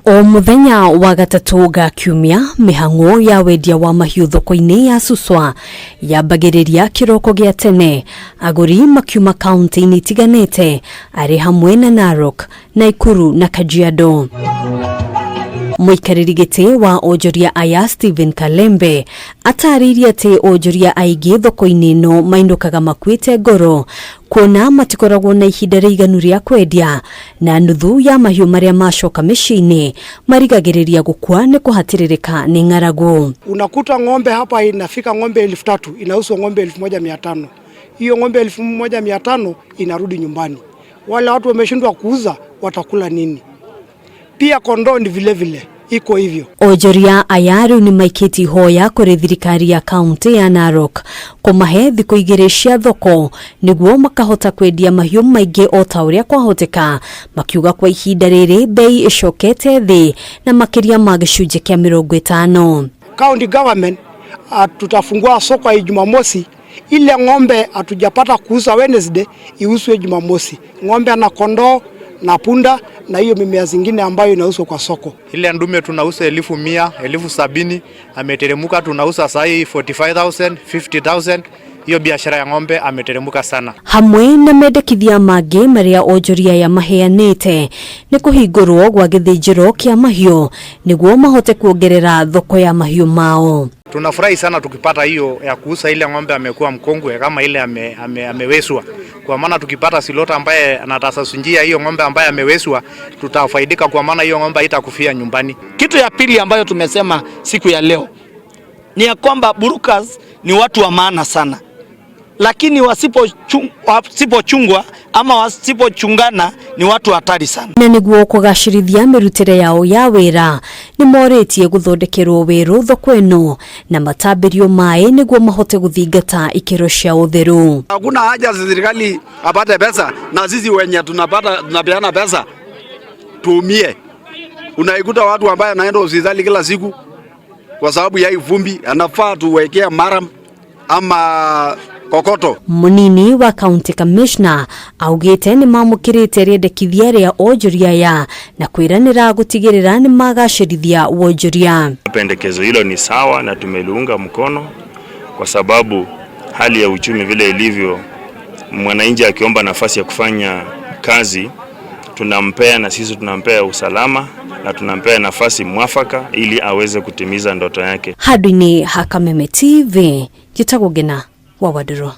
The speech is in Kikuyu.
O muthenya wa gatatũ ga kiumia, mĩhang'o ya wendia wa mahiũ thoko-inĩ ya Suswa yambagĩrĩria kĩroko gĩa tene, agũri makiuma kaunti-inĩ itiganĩte arĩ hamwe na Narok, Naikuru na Kajiado. Mũikarĩri gĩtĩ wa onjoria aya Stephen Kalembe atarĩirie atĩ onjoria aingĩ thoko-inĩ ĩno mainũkaga makuĩte ngoro kuona matikoragwo na ihinda rĩiganu rĩa kwendia, na nuthu ya mahiũ marĩa macoka mĩciĩ-inĩ marigagĩrĩria gũkua nĩ kũhatĩrĩrĩka nĩ ng'aragu. Unakuta ng'ombe hapa inafika ng'ombe 3000, inauzwa ng'ombe 1500. Hiyo ng'ombe 1500 inarudi nyumbani. Wale watu wameshindwa kuuza watakula nini? Pia kondoo ni vile vile iko hivyo. Onjoria aya rĩu nĩ maikĩtie ihoya kũrĩ thirikari ya kaunti ya Narok kũmahe thikũ igĩrĩ cia thoko nĩguo makahota kwendia mahiũ maingĩ o ta ũrĩa kwahoteka, makiuga kwa ihinda rĩrĩ bei ĩcokete thĩ na makĩria ma gĩcunjĩ kĩa 50. County government, tutafungua soko ya Jumamosi. Ile ng'ombe hatujapata kuuza Wednesday iuzwe Jumamosi. Ng'ombe na kondoo na punda na hiyo mimea zingine ambayo inauzwa kwa soko. Ile ndume tunauza 100,000, 70,000, ameteremuka tunauza sahi 45,000, 50,000. Hiyo biashara ya ng'ombe ameteremuka sana. Hamwe na mendekithia mangĩ marĩa onjoria aya maheanĩte nĩ kũhingũrwo gwa gĩthĩnjĩro kĩa mahiũ nĩguo mahote kuongerera thoko ya mahiũ mao. Tunafurahi sana tukipata hiyo ya kuuza ile ng'ombe amekuwa mkongwe kama ile ameweswa. Kwa maana tukipata slaughter ambaye anatasasunjia hiyo ng'ombe ambaye ameweswa, tutafaidika kwa maana hiyo ng'ombe haitakufia nyumbani. Kitu ya pili ambayo tumesema siku ya leo ni ya kwamba brokers ni watu wa maana sana, lakini wasipochungwa ama wasipochungana ni watu hatari sana. Na nĩguo kũgacĩrithia mĩrutĩre yao ya wĩra nĩ morĩtie gũthondekerwo wĩrũ thoko ĩno na matambĩrio maĩ nĩguo mahote gũthingata ikĩro cia ũtheru. Hakuna haja serikali apate pesa na sisi wenye tunapeana pesa tuumie. Unaikuta watu ambaye anaenda hospitali kila siku kwa sababu ya vumbi, anafaa tuwekea murram ama kokoto. Munini wa county commissioner augite nĩ mamũkĩrĩte rĩendekithia rĩa onjoria aya na kwĩranĩra gũtigĩrĩra nĩ magacĩrithia wonjoria. Pendekezo hilo ni sawa na tumeliunga mkono kwa sababu hali ya uchumi vile ilivyo, mwananchi akiomba nafasi ya kufanya kazi tunampea, na sisi tunampea usalama na tunampea nafasi mwafaka ili aweze kutimiza ndoto yake. Handũ-inĩ ha Kameme TV, njĩtagwo Ngina wa Wanderũ.